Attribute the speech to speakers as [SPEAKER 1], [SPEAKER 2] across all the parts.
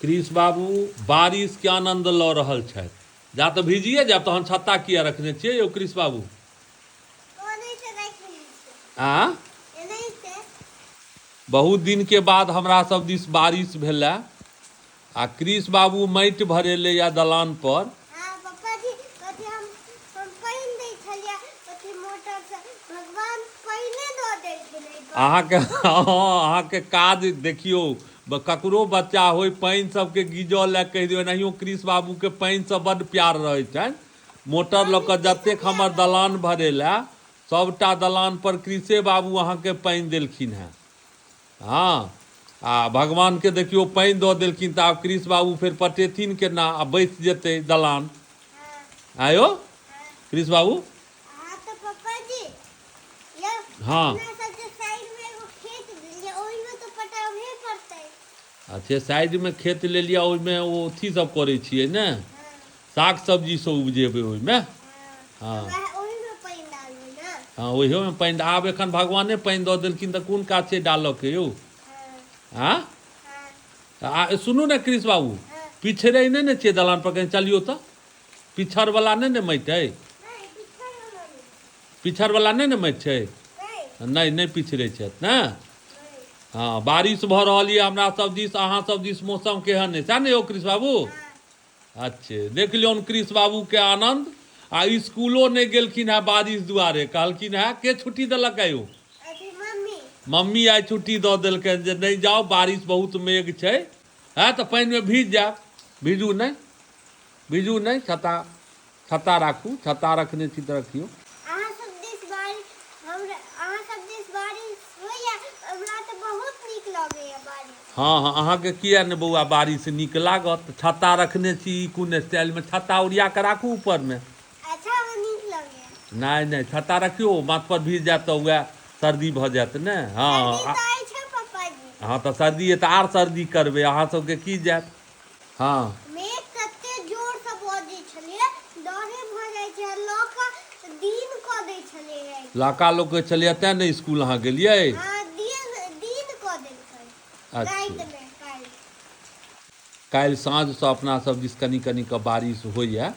[SPEAKER 1] कृष बाबू बारिशके आनन्द लऽ रहल छथि। जा तऽ भीजिए जायब तहन छत्ता किया रखने छियै यौ कृष बाबू? आ बहुत दिनके बाद हमरा सब दिस बारिश भेलै आ कृष बाबू माटि भरेलैया दलान पर।
[SPEAKER 2] हाँ पप्पा जी कथी हम हम पानि दै छलियै कथी मोटर से भगवान पानिए दऽ देलखिन एहि पर।
[SPEAKER 1] अहाँके हँ अहाँके काज देखियौ ककरो बच्चा होय पानि सबके गिजऽ लए कहि दियौ। एनाहियो कृष बाबूके पानिसँ बड्ड प्यार रहै छनि। मोटर लऽ कऽ जतेक हमर दलान भरेला सबटा दलान पर कृषे बाबू अहाँके पानि देलखिन हेँ। हँ आ भगवानके देखियौ पानि दऽ देलखिन तऽ आब कृष बाबू फेर पटेथिन केना आ बैस जेतै दलान। आयो कृष बाबू?
[SPEAKER 2] हाँ तऽ पप्पा जी यौ
[SPEAKER 1] हँ
[SPEAKER 2] अपना सबके साइड मे एगो खेत देलियै ओहिमे तऽ पटाबहे पड़तै।
[SPEAKER 1] अच्छे साइडमे खेत लेलियै ओहिमे ओ अथी सब करै छियै ने, साग सब्जी सब उपजेबै ओहिमे।
[SPEAKER 2] हँ ओहिमे पानि डालबै ने।
[SPEAKER 1] हँ ओहियोमे पानि आब एखन भगवाने पानि दऽ देलखिन तऽ कोन काज छै डालऽके यौ? आँ आ सुनू ने कृष बाबू, पिछड़ै नहि ने छियै दलान पर कहीं चलियौ तऽ? पिछड़वला नहि ने माटि अइ? पिछड़वला नहि ने माटि छै? नहि नहि पिछड़ै छथि ने। हँ बारिश भऽ रहल यऽ हमरा सब दिस, अहाँ सब दिस मौसम केहन अइ सएह ने यौ कृष बाबू? अच्छे देख लियौन कृष बाबूके आनन्द। आ स्कूलो नहि गेलखिन हेँ बारिश दुआरे, कहलखिन हेँ के छुट्टी देलक है यौ?
[SPEAKER 2] मम्मी।
[SPEAKER 1] मम्मी आइ छुट्टी दऽ देलकनि जे नहि जाउ बारिश बहुत मेघ छै, हँ तऽ पानिमे भीज जायब। भीजू नहि, भीजू नहि, छत्ता छत्ता राखू, छत्ता रखने छी तऽ रखियौ।
[SPEAKER 2] अहाँ सब दिस बारिश हमरा अहाँ सब दिस बारिश होइया? हमरा तऽ बहुत नीक लगैया बारिश।
[SPEAKER 1] हँ हँ अहाँके किया नहि बौआ बारिश नीक लागत? छत्ता रखने छी ई कोन स्टाइलमे? छत्ता ओरिया कऽ राखू ऊपरमे।
[SPEAKER 2] अच्छा हमरा नीक लगैया।
[SPEAKER 1] नहि नहि छत्ता रखियौ, माथ पर भीज जायत तऽ वएह सर्दी भऽ जायत ने। हँ
[SPEAKER 2] सर्दी तऽ अछि पप्पा जी।
[SPEAKER 1] हँ तऽ सर्दी तऽ आर सर्दी करबै, अहाँ सबके की जायत। हँ
[SPEAKER 2] मेघ कते जोर से बजै छलियै, डरे भऽ जाइ छै। लऽ कऽ दिन कऽ दै छलियै राति।
[SPEAKER 1] लहका लोक कहै छलियै तें ने स्कूल अहाँ गेलियै।
[SPEAKER 2] हँ दिन दिन कऽ देलकै।
[SPEAKER 1] अच्छा
[SPEAKER 2] रातिमे काल्हि।
[SPEAKER 1] काल्हि साँझसँ अपना सब दिस कनि कनि कऽ बारिश होइए,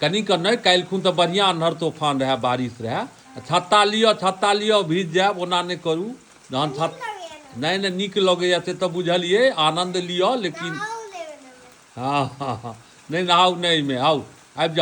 [SPEAKER 1] कनि कऽ नहि, काल्हि खुन तऽ बढ़िआँ अन्हर तूफान रहए, बारिश रहए। छत्ता लिअ, छत्ता लिअ, भीज जायब, ओना नहि करू। जहन
[SPEAKER 2] नीक
[SPEAKER 1] छत
[SPEAKER 2] लगैया ने।
[SPEAKER 1] नहि नहि नीक लगैए से तऽ बुझलियै, आनन्द लिअ लेकिन
[SPEAKER 2] नहाओ लेबै ने।
[SPEAKER 1] हँ हँ हँ नहि नहाउ नहि एहिमे, आउ आबि जाउ।